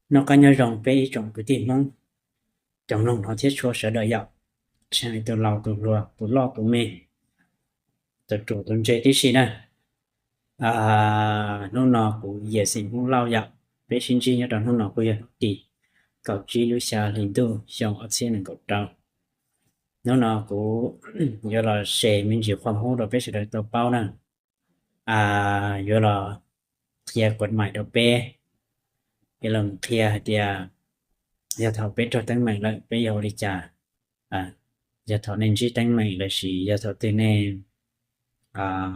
Nó có nhớ dòng pé ý trọng của tim mong, trong lòng nó thiết chúa sớ đợi dạo. Sai tôi lau tôi lùa, tôi lo tôi mê, tôi chủ tôi chê tí xì nè. À, nó nó cũng dễ xin cũng lau dạo. Pé xin chi nhớ trong nó nó cũng dễ tí. Cậu chi lũ xa linh tu, xong ớt xiên nâng cậu trâu. Nó nó cũng dễ lo xe mình chỉ khoan hút rồi pé sự đợi tôi bao nè. À, dấu là chia quật mại đầu pé. Cái lòng chia hạt tia. Giờ thảo pé cho tánh mại lợi, pé dấu đi chả. À, giờ thảo nên trí tánh mại lợi sĩ, giờ thảo tư nên, à,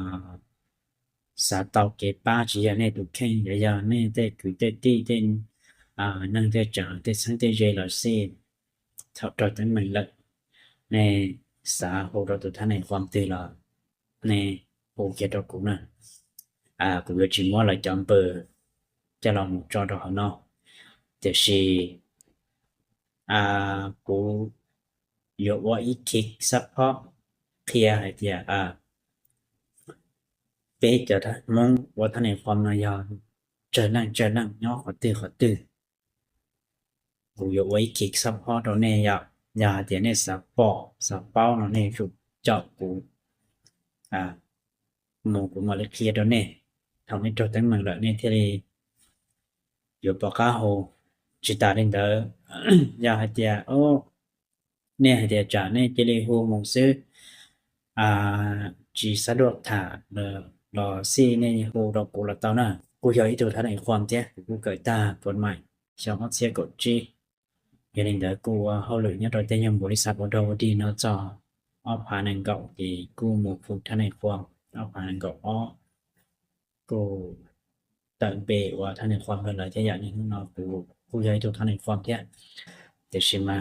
xã tàu kế ba chỉ giờ nên tụ khen, giờ giờ nên tê cử tê ti, tê, à, năng tê trả, tê sáng tê dê lợi sĩ. Thảo cho tánh mại lợi. Nên xã hội đó tụ thân này quan tư là ແນ່ ໂອເຄ ຕໍ່ກູນະ ອ່າ ກູກໍຊິມາລະຈຳເປີ ຈະລອງຈອດດອກເນາະ ແຕ່ຊິ ອ່າ ກູຢາກວ່າອີກຄລິກຊັບພອດ ເຄລຍໃຫ້ເທຍ ອ່າ ເປຈະມອງວ່າທ່ານໃຫ້ຄວາມນະຍາວ ເຈີນັ່ງ ເຈີນັ່ງ ຍໍຂໍຕື້ ຂໍຕື້. ກູຢາກໄວ້ຄລິກຊັບພອດໂຕນີ້ ຢາກ ຢາກເທຍໃຫ້ສະເປາະ ສະເປົາໂຕນີ້ ຊຸກເຈາະກູ ອ່າ ໝູກູມາເລີຍເຄລຍໂຕນີ້ ທຳໃຫ້ໂຕແຕ່ງເມືອງແລ້ວນີ້ ເທຍລີ ຢູ່ປະກາໂຮ ຈິຕາລິນເດີ ຢາກໃຫ້ເທຍ ໂອ້ ແນ່ໃຫ້ເດຈາແນ່ເຈເລໂຮມົງຊື ອ່າ ຈີສະດວກຖ້າ ເອີ ລໍຊີແນ່ໂຮດອກກູລະເຕົານະ ກູຢອກອີໂຕທ່ານໄອຄວາມເທຍ ກູເກີດຕາກົດໝາຍ ຊອງອອກເຊຍກົດຈີ ເຮັດຈັ່ງໃດກູວ່າເຮົາເລີຍຍອດໂຕແຕ່ຍັງບໍລິສັດບໍ່ດອກບໍ່ດີເນາະ ຈອ ອອກພານັງເກົາ ເອ ກູໝູຄູທ່ານໄອຄວາມ ອອກພານັງເກົາ ອອກ ກູ ຕະເບວ່າທ່ານໃຫ້ຄວາມເປັນໄລທະຍະນີ້ເນາະ ກູຜູ້ໃຫຍ່ທຸກທ່ານໃຫ້ຄວາມເທຍ ແຕ່ຊິມາ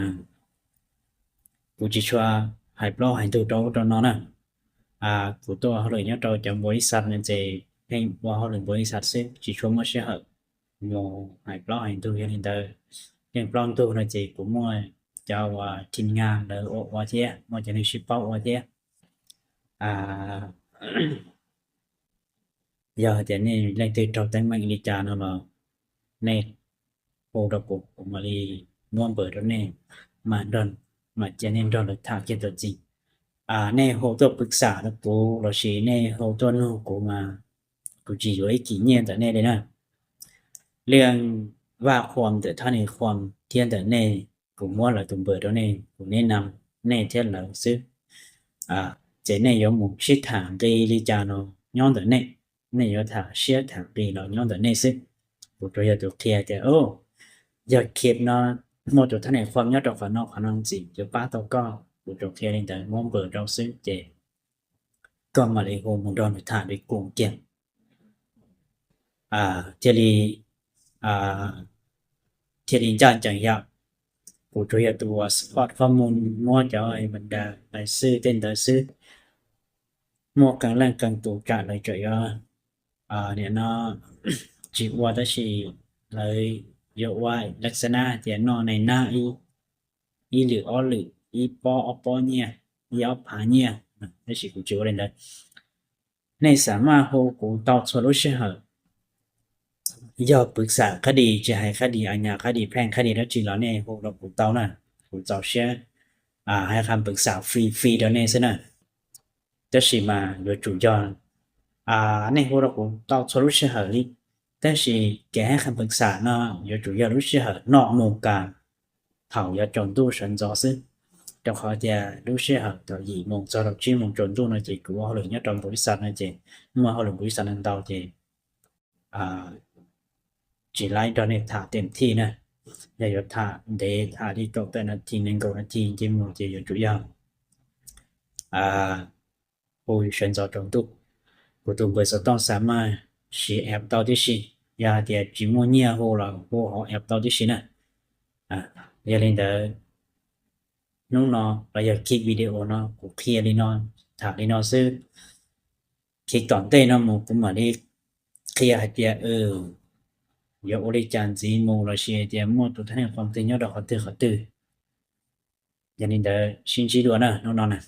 ກູຈິຊວາໃຫ້ປອບໃຫ້ໂຕໂຕໂຕເນາະນະ ອ່າ ກູໂຕເຮົາເລີຍຍອດໂຕຈຳບໍລິສັດນັ້ນເຈ ໃຫ້ວ່າເຮົາເລີຍບໍລິສັດຊື ຈິຊວມາຊິເຮົາ ໂມໃຫ້ປອບໃຫ້ໂຕເຮັດໃຫ້ເດີ ເຮັດປອບໂຕນະເຈ ກູມົວຈະວ່າທີມງານເດີ ໂອ ວ່າເທຍ ມົວຈະໄດ້ຊິປອບວ່າເທຍ ອ່າ ຢາກໃຫ້ແຕ່ນີ້ແລງຕື່ນເຂົ້າແຕ່ງໃໝ່ອີ່ຫຼີຈານເນາະ ແນ່ ໂຮດອກກູມາລີ ນວມເບີໂຕແນ່ ມາດອນ ມາເຈເນນດອນ ຫຼືຖ້າເກັດຕົວຈິງ ອ່າ ແນ່ໂຮຕົວປຶກສາດອກກູ ລາຊີແນ່ໂຮຕົວໂນກູມາ ກູຈີຢູ່ໄອ້ກີ້ເນຍແຕ່ແນ່ເລີຍນະ ເລື່ອງວ່າຄວາມແຕ່ທ່ານໃຫ້ຄວາມທຽນແຕ່ແນ່ ກູມົວລະຕຸມເບີໂຕແນ່ ກູແນະນຳແນ່ເທຍລາວຊື ອ່າ ເຈແນ່ຢອງໝູຊິຖານເກລີຈາໂນ ຍ້ອນແຕ່ແນ່ ແນ່ຢອງຖາເຊຍຖານເກລາວ ຍ້ອນແຕ່ແນ່ຊື ກູໂຕຢາກໂຕເຄລຍແຕ່ ໂອ້ ຢາກເຄັບເນາະ ໝົດໂຕທ່ານໃຫ້ຄວາມຍອດດອກຂະນອກຂະນອງຈິງ ຈະປາໂຕກໍ ກູໂຕເຄລຍແຕ່ ນວມເບີດອກຊືເຈ ກໍມາເລີໂຮມຸນດອນຖານດ້ວຍກົງກຽງ ອ່າ ເທຍລີ ອ່າ ເທຍລີຈານຈັງຍາ ກູໂຕຢາກຕົວສະພອດຂໍ້ມູນ ໝົດຈອຍບັນດາລາຍຊື່ເຕັນລາຍຊື່ ໝວກກາງແລງກາງຕູການລາຍຈ່ອຍ ອ່າ ເນຍເນາະ ຈິວ່າຕາຊີ ລາຍຍົກໄວ້ລັກສະນະເທຍເນາະ ໃນໜ້າອີ ອີ ຫຼື ອໍ ຫຼື ອີ ປໍ ອອ ປໍ ເນຍ ອີ ອອ ຜາ ເນຍ ຕາຊີ ກູຈິວ່າໄດ້ ແນ່ສາມາດໂຮກູເຕົາຊົວລູກເຊເຫີ ຢາກປຶກສາຄະດີ ຈະໃຫ້ຄະດີອາຍາ ຄະດີແພ່ງ ຄະດີແນວຈີນລາວແນ່ ໂຮດອກກູເຕົານະ ກູເຕົາເຊ ອ່າ ໃຫ້ຄຳປຶກສາຟຣີໆດຽວນີ້ຊະນະ ແຕ່ຊິມາໂດຍຈຸຍອນ ອ່າ ໃນໂຮດອກກູເຕົາຊົວລູກເຊເຫີນີ້ ແຕ່ຊິແກໃຫ້ຄຳປຶກສາເນາະ ໂດຍຈຸຍອນລູກເຊເຫີນອກໂມງການ ເຖົ້າຢາຈອນຕູ້ເຊິນຈໍຊື ເຈົ້າເຂົາຈະລູກເຊເຫີ ເທົ່າຢີ່ໂມງ ເຈົ້າດອກຈີ່ໂມງຈອນຕູ້ນະເຈ ກູວ່າເຮົາເລີຍຍອດຕອນບໍລິສັດນະເຈ ເມື່ອເຮົາເລີຍບໍລິສັດນັ້ນເຕົາເຈ ອ່າ ຈີໄລຕອນນີ້ຖ້າເຕັມທີ່ນະ ຢ່າຢູ່ຖ້າເດ ຖ້າທີ່ເກົ້າແປດນາທີ ໜຶ່ງເກົ້ານາທີ ເຈັດໂມງເຈ ຢູ່ຈຸຍາວ ອ່າ ໂອ້ຍ ເຊິນຈອດຈອງຕຸ ໂປຣໂຕໂກລສະຕ້ອງສາມາດຊິແອັບເຕົ້າຕິຊິ ຢ່າເຕຍຈິໂມເນຍໂຮລາໂຮເຮົາແອັບເຕົ້າຕິຊິນະ ອ່າ ຢ່າຫຼິ້ນເດີ ໜູເນາະ ລະຢ່າຄລິກວິດີໂອເນາະ ກູເຄລຍລີເນາະ ຖາມລີເນາະ ຊື້ ຄລິກຕອນເຕະເນາະ ໝູກູມາລີ ເຄລຍໃຫ້ເຕຍ ເອີ ຢ່າໂອລິຈານຈີໂມລາເຊຍເຕຍ ໝົດທຸກທ່ານໃຫ້ຄວາມຕື່ນຍອດດອກ ຂໍຕື່ ຂໍຕື່ ຢ່າຫຼິ້ນເດີ ຊິນຈີດວນນະ ນ້ອງໆນະ